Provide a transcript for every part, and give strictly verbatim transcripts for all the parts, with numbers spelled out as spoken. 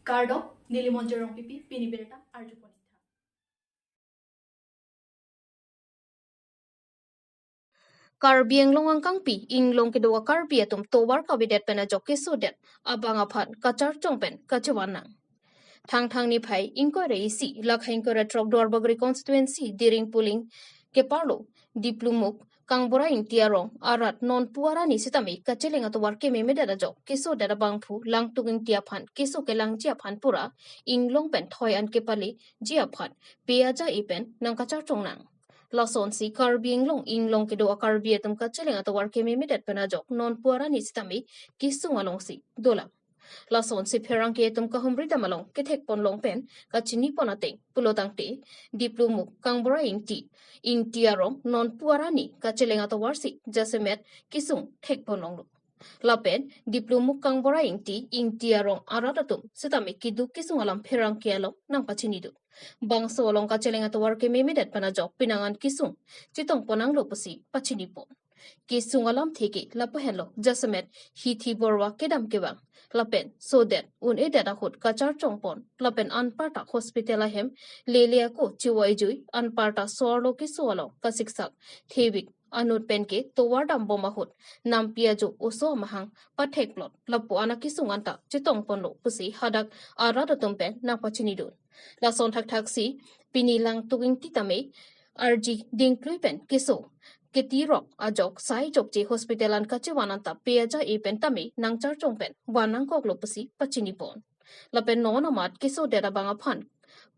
Kardom, neli Monjir Rongpipi, pini birta arjupon-ik tha. Karbi Anglong angkangpi, inglong kedo a-Karbi atum tovar kavedet pen ajok kesodet abang aphan kacharchong pen kachevan nang. Thangthang niphai ingkoi ra isi, lake ingkoi ra throk Duarbagori constituency, Diring polling keparlo, Diplumuk Kangbura Ingti arong arat nonpu arni sitame kacheleng atovar kememedet ajok kesodet abangphu Langtuk Ingti aphan keso kelangji aphan pura inglong pen thoi an kepaleji aphan pe aja-e pen nangkacharchong nang. Lasonsi Karbi Anglong, inglong kedo a-Karbi atum kacheleng atovar kememedet pen ajok nonpu arni sitame kesung alongsi dolang. Lasonsi pherangke atum kahumri dam along kethekpon long pen kachinipon ateng pulotangte, Diplumuk Kangbura Ingti, Ingti arong nonpu arni kacheleng atovarsi jasemet kesung thekpon longlo. Lapen Diplumuk Kangbura Ingti, Ingti arong arat atum sitame keduk kesung alam pherangke along nangpachinidun. Bangso along kacheleng atovar kememedet pen ajok penang an kesung chetongpon nanglo pusi pachinipon. Kesung alamthe ke lapu henlo, jasemet hithi borwa kedam kevang lapen sodet un-edet ahut kacharchongpon lapen anparta hospital ahem lele ako chevoijui, anparta so-arlo keso along kasiksak thevik anut penke tovar dambom ahut nampi ajo oso amahang pathekplot lapu an akesung anta chetongponlo pusi hadak arat atum pen nangpachinidun. Lason thakthaksi pini Langtuk Ingti tame arji dingklui pen keso ketirok ajok sai jokje hospital an kachevan anta pe aja-e pen tame nangcharchong pen van nangkoklo pusi pachinipon. Lapen non amat kesodet abang aphan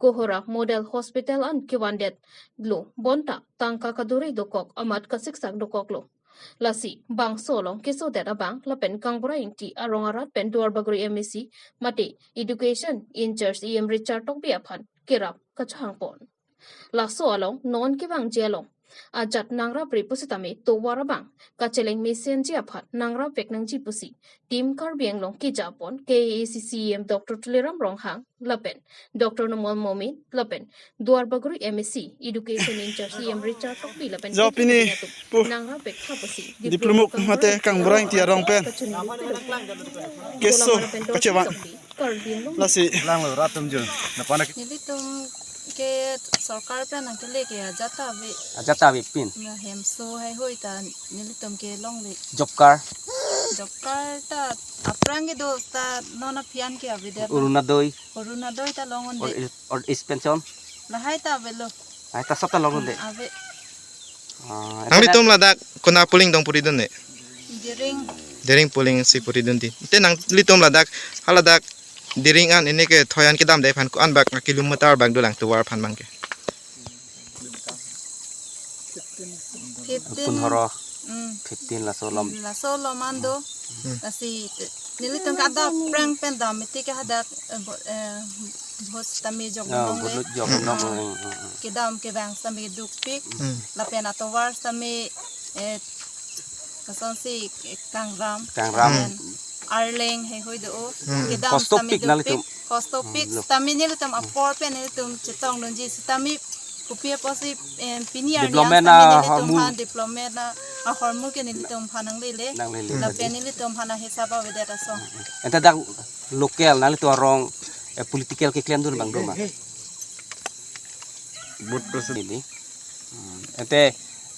Kohora Model Hospital an kevandetlo bonta tangka kaduri dokok amat kasiksak dokoklo. Lasi bangso along kesodet abang lapen Kangbura Ingti arong arat pen Duarbagori M A C mate Education in-charge E M Richard Tokbi aphan kerap kachehangpon. Laso along non kevangji along ajat nangrapre pusitame tovar abang kacheleng mesenji aphan nangrapvek nangji pusi Team Karbi Anglong kejapon K A A C C E M Doctor Tuliram Ronghang lapen Doctor Numal Momin lapen Duarbagori M A C Education in-charge E M Richard Tokbi lapen Jo, pini pu nangrapvek tha pusi Diplumuk mate Kangbura Ingti arong pen kachinipon. Keso Lapen Doctor kachevan. Tokbi Karbi Anglong. Lasi langlo ratum jun. Napana nelitum ke sorkar pen nangkele ke ajat ta ave. Ajat ta avepin. Na hemso heihui ta nelitum ke longle. Job card. Job card ta aphrang kedo ta non aphi an ke avedet. Orunodoi. Orunodoi ta long-un-e. Or, or is pension. Lahai ta avelo. Lahai ta sab ta long-un-e. Ave. Ah, nanglitum ladak kona polling dong puridun ne? Diring. Diring polling si puridun di. Te nanglitum ladak, haladak Diring an ini ke thoi an kedamde aphan ko-an bak kilometer bak dolang tovar aphan abang ke? Fifteen. Punhoro. Hmm. Fifteen laso lom. Hmm, laso lom an do. Hmm. Lasi nelitum ke adap aphrang pen dam mati ke hadak, eh, bo-, eh, bhot tame jok. Ya, nong le. Bhot jok nong. Ah. Hmm, hmm, hmm. Kedam kevang tame dukpik. Hmm. Lapen atovar tame, eh, kosonsi, eh, kangram. Kangram. Lapen arleng heihui do. Hmm. Kedam tame dukpik. Kostopik nanglitum. Kostopik. Hmm, lo. Tame nelitum apor pen nelitum chetongdunji sitame kopi apotsi, eh, pini arni development sitame nelitum ahormu. Development aphan ahormu ke nelitum aphan nanglele. Nanglele. Lapen nelitum aphan ahisap avedet ason. Anta dak local nanglitum arong, eh, political keklemdun abang do ma? Vote process. Ini. Hmm. Ante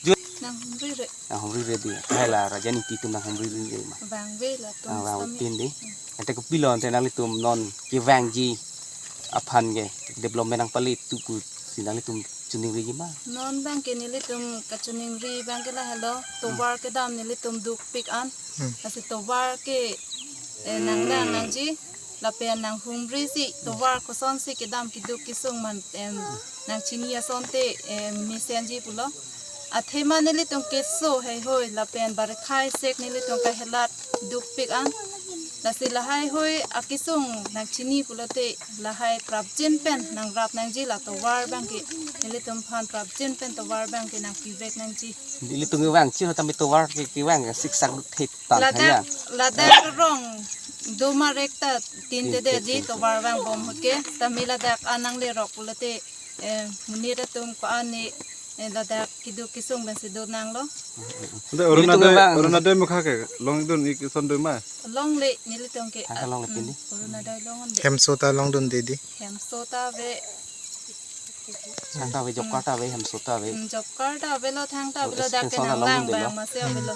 ju- Nanghumri re. Nanghumri re di. Hai la Rajen Ingti atum nanghumri re ma? Vangve latum. Ah, vang sitame. Pin di. Hmm. Ante kopilo ante nanglitum non kevangji aphan ke development nangpale tu pusi nanglitum chiningriji ma? Non abang ke nelitum kachiningri abang ke lahelo, tovar kedam nelitum dukpik an. Hmm. Lasi tovar ke, eh, nanglang nangji, lapen nanghumrisi tovar kosonsi kedam keduk kesung man, em, nangchini asonte, em, mesenji pulo. Athema nelitum keso heihui lapen barekha isek nelitum kahelat dukpik an. Lasi lahai hui akesung nangchini pulote lahai prapjin pen nangrap nangji, la tovar abang ke nelitum aphan prapjin pen tovar abang ke nangpivek nangji. Nelitum kevangji ho tame tovar ke kevang siksak duk thek tan. Ladak, hanya ladak rong do marek ta tin te de ji tovar vangbom ho ke, tame ladak an nanglerok pulote, eh, monit atum ko-an ne Eh, ladak keduk kesung pensi do nanglo. Ante Orunodoi, Nelitum abang Orunodoi mukha ke longdun ik son do ma? Longle nelitum ke. Thangta longle pini. Hmm, Orunodoi long ande. Hemso ta longdunde di. Hemso ta ave. Thangta ave, job card ta ave, hemso ta ave. Hmm, job card ta avelo, thangta avelo, dak ke pension ta nang lang longdunde bang lo. Masi avelo.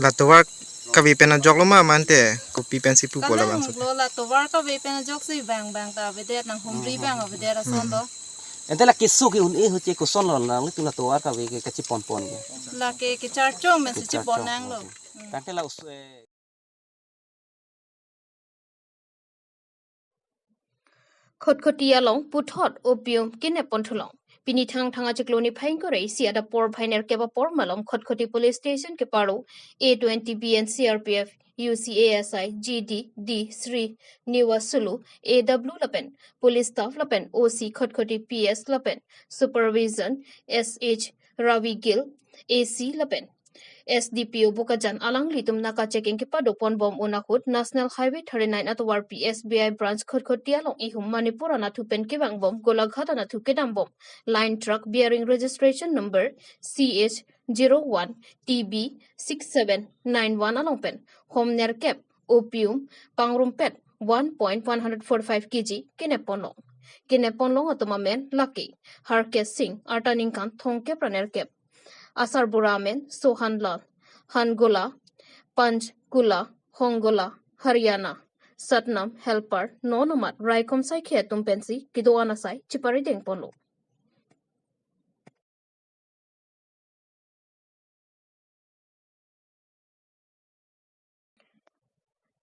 La tovar kave pen ajoklo ma, mante kopi pensi pupo labangso? Kadang lo la tovar kave pen ajok si bang bang ta avedet, nang humri bang avedet ason do. Ante la keso ke-un-e ho che kosonlo, nanglitum la tovar kave ke kachiponpon ke? Lake kecharchong pensi chepon nanglo. Kecharchong, okay. Hmm. Tangte la us-, eh, Khatkhati along puthot opium kenep pon thu long. Pini Thangthang achiklo niphai ingkoi ra isi adap porphai nerkep apor malom Khatkhati Police Station keparo A twenty B and C R P F U C A S I G D D Sri Niwasulu A W lapen police staff lapen O C Khatkhati P S lapen supervision S H Ravi Gill A C lapen S D P O Bokajan alanglitum naka checking kepado ponbom un ahut National Highway thirty-nine atovarpi S B I branch Khatkhati along ihum Manipur anatthu pen kevangbom Golaghat anatthu kedambom line truck bearing registration number C H zero one T B six seven nine one along pen hom nerkep opium pangrumpet one point one hundred forty-five K G kenep ponlong. Kenep ponlong atum amen lake Harkesh Singh, arta ningkan thomkep ra nerkep. Asarbura amen Sohan Lal, Hangola, Panchkula, Hongola, Haryana, Satnam, Helper, non amat raikom saikhe atum pensi kedo-an asai cheparideng ponlo.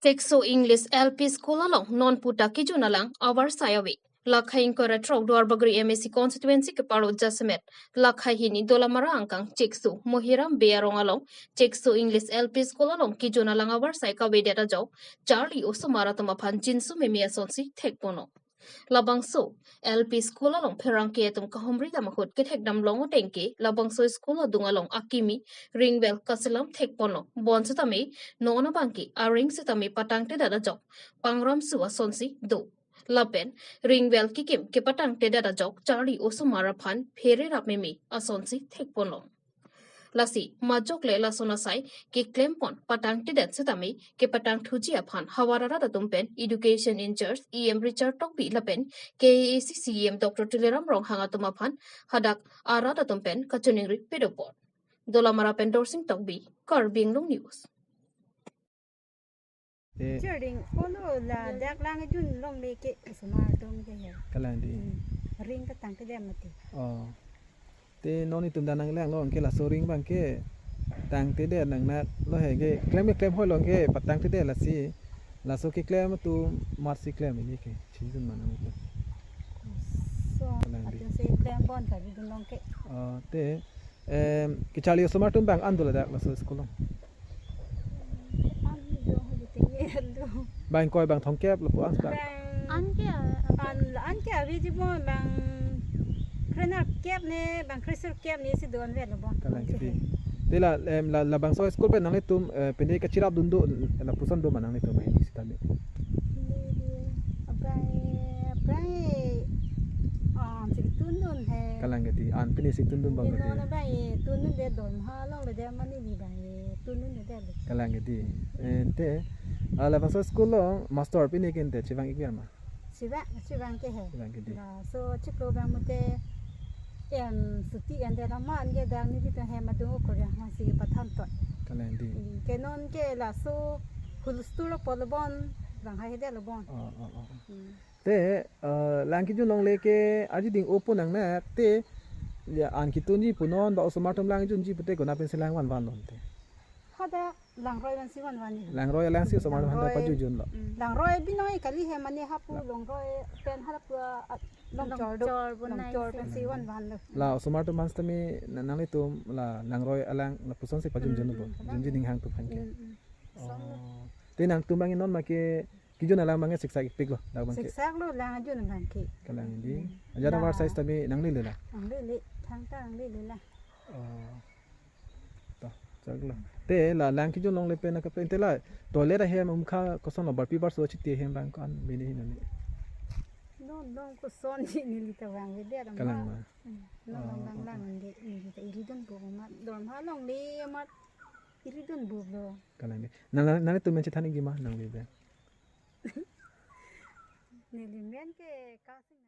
Chekso English L P School along non puta kejun alang avarsai ave. Lakhai ingkoi ra throk Duarbagori M A C constituency keparo jasemet lakhai hini Dolamara angkang Chekso Mohiram Bey arong along Chekso English L P School along kejun alang avarsai kavedet ajok charli osomar atum aphan jinsu meme asonsi thek ponlo. Labangso L P school along pherangke atum kahumri dam ahut kethekdam long ateng ke labangso school adung along akimi ringwell kaselam thek ponlo. Bonsitame non abangke aring sitame patangtedet ajok pangramsu asonsi do. Lapen ringwell kekim kepatangtedet ajok charli osomar aphan phere rap meme asonsi thek ponlo. Lasi majok le lason asai keklem pon patangtedet sitame kepatangthuji aphan havar arat atum pen Education in Charge E M Richard Tokbi lapen K A A C C E M Doctor Tuliram Ronghang atum aphan hadak arat atum pen kachiningri pado pon. Dolamara pen Dorsing Tokbi, Karbi Anglong News. Eh. Cherding, olo ladak lang jun longle ke osomar atum ke he. Kalang di. Hmm. Ring katangtedet mati. Oh. Te non itum dan nanglanglo ke laso ring abangke tangtedet nangnak lo he ke klem ke klem hoi lo ke patangtedet lasi laso keklem atum amatsi klem ili ke chinjun manang ke. So, kalang di. Atum si klem pon kali dun long ke. Oh, te, em, kecharli osomar atum bang-an do ladak laso school along? An do, hadi tinggi do. Bang ingkoi bang thomkep lapu-an ta? Bang an ke, an, an ke ave ji bon bang krenerkep ne, bang kresirkep ne si do-an vet lo bon. Kalang ke di. Te la, em, la, labangso school pen nanglitum, eh, pine kachirapdun do, lapuson do ma nanglitum ahin sitame? Abang, abang, ah, si tundun he. Kalang ke di, an pine si tundun bang ke di. Ino na abang, tundunde don ha long le de mani di abang, tundunde de. Kalang ke di. Ante, ah, labangso school along master pine ke ante chevang-ik ver ma? Chevang, chevang ke he. Chevang ke di. Laso chiklo abang mate em suti ante lama an ke dang ni di ta hem adung ko yang hasi pathan tot. Kalang di. Hmm, ke non ke laso hulustur lo polo bon, bang hai de lo bon. Oh, oh, oh. Hmm. Te, eh, lang kejun longle ke arjuding opo nangnak te, ya, an ketunji punon ba osomar atum lang junji pute kona pensi lang vanvan lon te? Hadak langroi pensi vanvan ni. Langroi alangsi osomar atum handa langroi pajujun lo. Mm. Langroi binong kali he mane hapu, la, langroi pen hapu, ah, longchor do. Longchor bonai longchor si pensi vanvan lo. La osomar atum aphan sitame na-, nanglitum la langroi alang lapuson si pajujun lo. Mm, mm, junji ning hang atum aphan ke. Mm, mm. Oh. Te nangtum abang non ma ke kejun alang abang siksak-ikpik lo, dak abang ke. Siksak lo lang ajun abang ke. Kalang di. Hmm. Ajat la avarsai sitame nanglele la? Nanglele, thangta nanglele la. Oh. To, chak lo. Te la lang kejun longle pen nangkap ante la toilet ahem mukha koson lo barpi barso chiti ahem abang ko-an mene hin ani? Non long kosonsi neli ta vangvedet ma. Kalang ma. Hmm. Non long Oh, lang oh, lang oh. Neli, neli ta iridun po ma. Dorma longle ma iridun po lo. Kalang de. Nang, nang, nangtum men chethan ikji ma nangveve. Neli men ke Kasing.